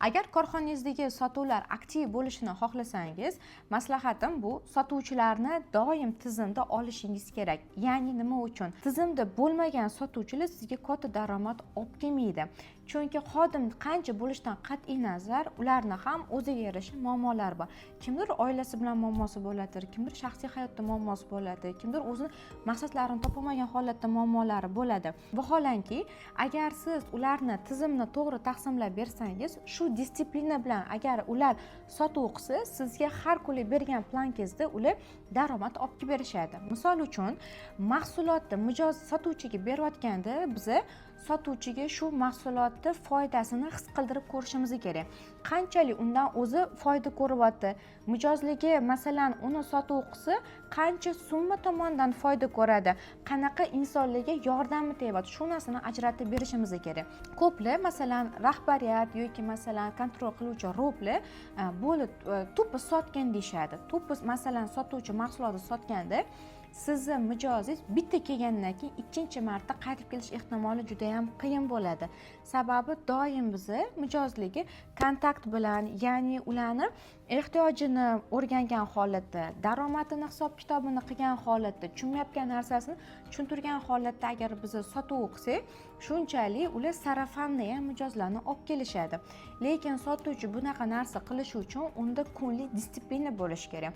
Agar korxonangizdagi sotuvlar aktiv bo'lishini xohlasangiz, maslahatim bu: sotuvchilarni doim tizimda olishingiz kerak. Ya'ni nima uchun? Tizimda bo'lmagan sotuvchilar sizga katta daromad olib kelmaydi, chunki xodim qancha bo'lishidan qat'iy nazar, ularni ham o'ziga yarasha muammolari bor. Kimdir oilasi bilan muammosi bo'ladi, kimdir shaxsiy hayotda muammosi bo'ladi, kimdir o'zini maqsadlarini topolmagan holatda muammolari bo'ladi. Vaholanki, agar siz ularni tizimni to'g'ri taqsimlab bersangiz, shu дисциплина bilan agar ular sotuv qilsa, sizga har kuni bergan plankangizda ular daromad olib kelib berishadi. Misol uchun, mahsulotni mijoz sotuvchiga berayotganda, biza sotuvchiga shu mahsulotni foydasini his qildirib ko'rishimiz kerak. Qanchalik undan o'zi foyda ko'ryapti mijozligi, masalan, uni sotuv qilsa, qancha summa tomonidan foyda ko'radi, qanaqa insonlarga yordami tegyapti, shu narsani ajratib berishimiz kerak. Ko'plar, masalan, rahbariyat yoki, masalan, контроль qiluvchi РОПlar bo'lib, тупо sotgan deyishadi. Тупо, masalan, sotuvchi mahsulotni sotganda, sizni mijozingiz bitta kelgandan keyin ikkinchi marta qaytib kelish ehtimoli juda yam qiyin bo'ladi. Sababi doim bizni mijozligi kontakt bilan, ya'ni ularni ehtiyojini o'rgangan holatda, daromadini hisob kitobini qilgan holatda, tushunmayotgan narsasini tushuntirgan holatda agar biz sotuv qilsak, shunchalik ular сарафанный ham mijozlarni olib kelishadi. Lekin sotuvchi bunaqa narsa qilishi uchun unda kunlik дисциплина bo'lishi kerak.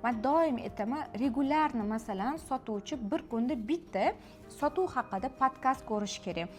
Man doim aytaman, регулярно, masalan, sotuvchi bir kunda bitta sotuv haqida podkast ko'rishi kerak.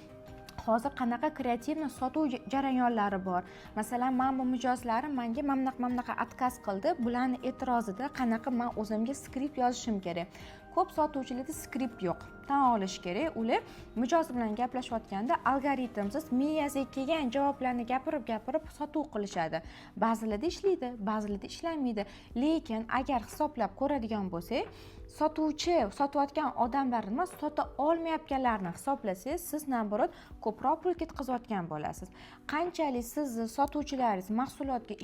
Hozir qanaqa креативный sotuv jarayonlari bor, masalan, man bu mijozlarim manga mana bunaqa, mana bunaqa отказ qildi, bularni e'tirozida qanaqa man o'zimga skript yozishim kerak. Ko'p sotuvchilarda skript yo'q, tan olish kerak. Ular mijoz bilan gaplashayotganda algoritmsiz, miyasiga kelgan javoblarni gapirib gapirib sotuv qilishadi. Ba'zilarda ishlaydi, ba'zilarda ishlamaydi. Lekin agar hisoblab ko'radigan bo'lsak, sotuvchi sotayotgan odamlarni emas, sota olmayotganlarni hisoblasangiz, siz, наоборот, ko'proq pul ketkazayotgan bo'lasiz. Qanchalik sizni sotuvchilaringiz mahsulotga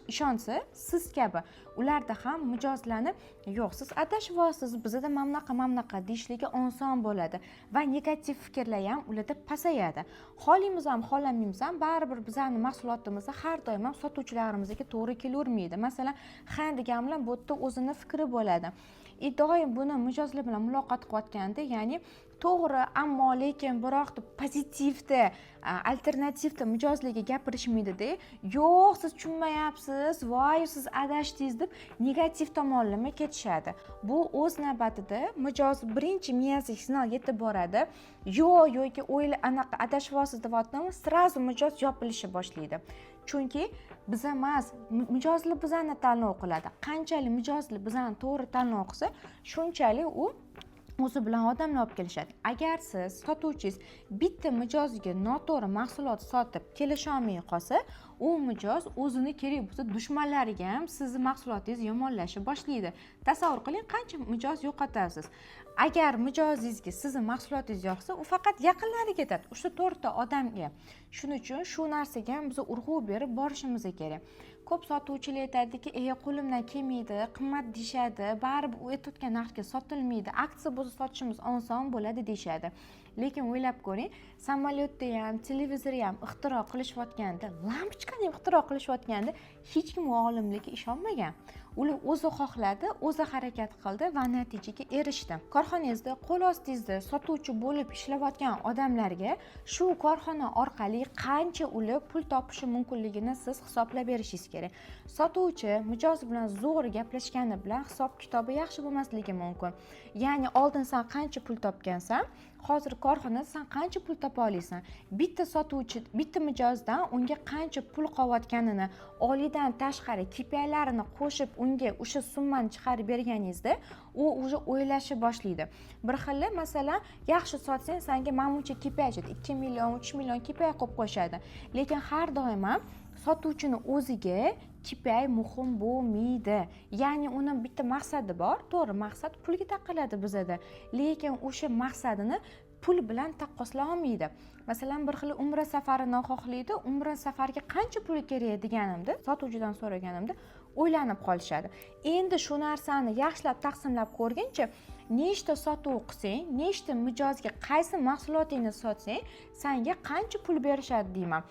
ishonsa, siz kabi ularda ham mijozlarni "Yo'q, siz adashyapsiz, bizada mana bunaqa, mana bunaqa" deyishligi oson bo'ladi va negativ fikrlar ham ularda pasayadi. Xohlaymiz ham, xohlamaymiz ham, baribir bizani mahsulotimiz har doim ham sotuvchilarimizga to'g'ri kelavermaydi. Masalan, ha degan bilan bu yerda o'zini fikri bo'ladi. И doim buni mijozlar bilan muloqot qilayotganda, ya'ni to'g'ri, ammo, lekin, biroq deb pozitivda, alternativda mijozlarga gapirishmaydida, "Yo'q, siz tushunmayapsiz, voy, siz adashdingiz" deb negativ tomonlama ketishadi. Bu o'z navbatida mijoz birinchi miyasiga signal yetib boradi: yo'q yoki o'yla, anaqa, adashyapsiz deyaptimi, сразу mijoz yopilishni boshlaydi. Chunki biz emas, mijozlar bizani tanlov qiladi. Qanchalik mijozlar bizani to'g'ri tanlov qilsa, shunchalik u o'zi bilan odamlar olib kelishadi. Agar siz sotuvchingiz bitta mijozga noto'g'ri mahsulot sotib, kelisholmay qolsa, u mijoz o'zini kerak bo'lsa dushmanlariga ham sizni mahsulotingizni yomonlashni boshlaydi. Tasavvur qiling, qancha mijoz yo'qotasiz. Agar mijozingizga sizni mahsulotingiz yoqsa, u faqat yaqinlariga aytadi, uchta to'rtta odamga. Shuning uchun shu narsaga ham biz urg'u berib borishimiz kerak. Ko'p sotuvchilar aytadiki: "E, qo'limdan kelmaydi, qimmat deyishadi, baribir u aytayotgan narxga sotilmaydi, aksiya bo'lsa, sotishimiz oson bo'ladi", deyishadi. Lekin o'ylab ko'ring, samolyotda ham, televizorni ham ixtiro qilishayotganda, lampochkani ham ixtiro qilishayotganda hech kim u olimlarga ishonmagan. Ular o'zi xohladi, o'zi harakat qildi va natijaga erishdi. Korxonangizda, qo'l ostingizda sotuvchi bo'lib ishlayotgan odamlarga shu korxona orqali qancha ular pul topishi mumkinligini siz hisoblab berishingiz kerak. Sotuvchi mijoz bilan zo'r gaplashgani bilan hisob kitobi yaxshi bo'lmasligi mumkin. Ya'ni oldin san qancha pul topgansan, hozir korxonada san qancha pul topa olasan, bitta sotuvchi, bitta mijozdan unga qancha pul qolayotganini, oylikdan tashqari KPIlarini qo'shib, unga o'sha summani chiqarib berganingizda, u уже o'ylashni boshlaydi. Bir xili, masalan, yaxshi sotsang, sanga mana buncha KPI aytadi, 2 million, 3 million KPI qo'yib qo'yishadi. Lekin har doim ham sotuvchini o'ziga KPI muhim bo'lmaydi. Ya'ni uni bitta maqsadi bor, to'g'ri, maqsad pulga taqaladi bizada, lekin o'sha maqsadini pul bilan taqqoslay olmaydi. Masalan, bir xil umra safarini xohlaydi. Umra safariga qancha pul kerak deganimda, sotuvchidan so'raganimda, o'ylanib qolishadi. Endi shu narsani yaxshilab taqsimlab ko'rguncha, nechta sotuv qilsang, nechta mijozga qaysi mahsulotingni sotsang, sanga qancha pul berishadi deyman.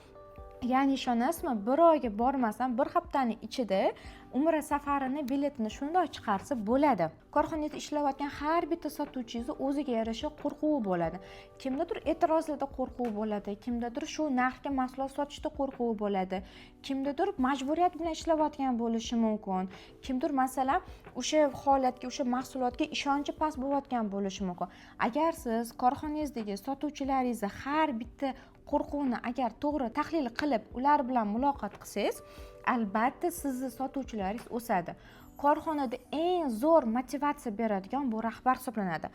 Ya'ni ishonasizmi, bir oyga bormasam, bir haftani ichida umra safarini biletini shundoq chiqarsa bo'ladi. Korxonangizda ishlayotgan har bitta sotuvchingizni o'ziga yarasha qo'rquvi bo'ladi. Kimdadir e'tirozlarda qo'rquv bo'ladi, kimdadir shu narxga mahsulot sotishda qo'rquvi bo'ladi, kimdadir majburiyat bilan ishlayotgan bo'lishi mumkin, kimdir, masalan, o'sha holatga, o'sha mahsulotga ishonchi past bo'layotgan bo'lishi mumkin. Agar siz korxonangizdagi sotuvchilaringizni har bitta qo'rquvni agar to'g'ri tahlil qilib, ular bilan muloqot qilsangiz, albatta sizni sotuvchilaringiz o'sadi. Korxonada eng zo'r motivatsiya beradigan bu rahbar hisoblanadi.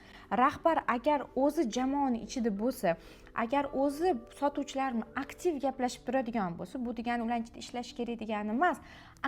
Rahbar agar o'zi jamoani ichida bo'lsa, agar o'zi sotuvchilar bilan aktiv gaplashib turadigan bo'lsa, bu degani ularni ichida ishlash kerak degani emas,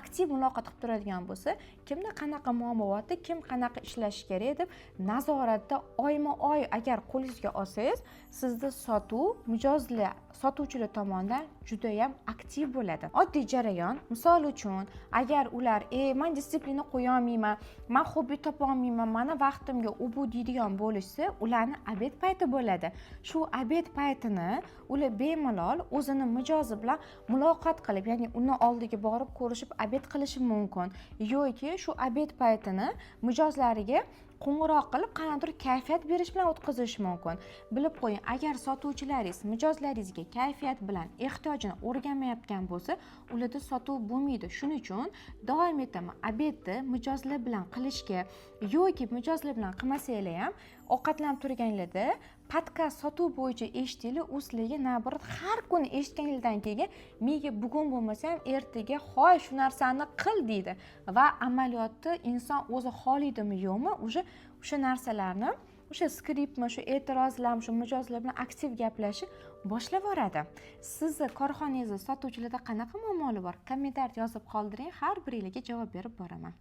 aktiv muloqot qilib turadigan bo'lsa, kimda qanaqa muammo bo'lyapti, kim qanaqa ishlashi kerak deb nazoratda oyma oy agar qo'lingizga olsangiz, sizda sotuv mijozlar, sotuvchilar tomonidan judayam aktiv bo'ladi. Oddiy jarayon. Misol uchun, agar ular "Man дисциплина qo'yolmayman, man hobbi topolmayman, mani vaqtimga u bu" deydigan bo'lishsa, ularni обед payti bo'ladi. Shu обед paytini ular bemalol o'zini mijozi bilan muloqot qilib, ya'ni uni oldiga borib ko'rishib, обед qilishi mumkin yoki shu обед paytini mijozlariga qo'ng'iroq qilib, qandaydir kayfiyat berish bilan o'tkazishi mumkin. Bilib qo'ying, agar sotuvchilaringiz mijozlaringizga kayfiyat bilan ehtiyojini o'rganmayotgan bo'lsa, ularda sotuv bo'lmaydi. Shuning uchun doim aytaman, обед ni mijozlar bilan qilishga yoki mijozlar bilan qilmasanglar ham, ovqatlanib turganlarda podkast sotuv bo'yicha eshitinglar. U sizlarga, наоборот, har kuni eshitganinglardan keyin miyaga bugun bo'lmasa ham ertaga "Hoy, shu narsani qil" deydi va amaliyotda inson o'zi xohlaydimi, yo'qmi, уже o'sha narsalarni, o'sha skriptmi, shu e'tirozlarmi, shu mijozlar bilan aktiv gaplashib boshlab yuboradi. Sizni korxonangizda sotuvchilarda qanaqa muammolar bor, kommentariyada yozib qoldiring, har biringlarga javob berib boraman.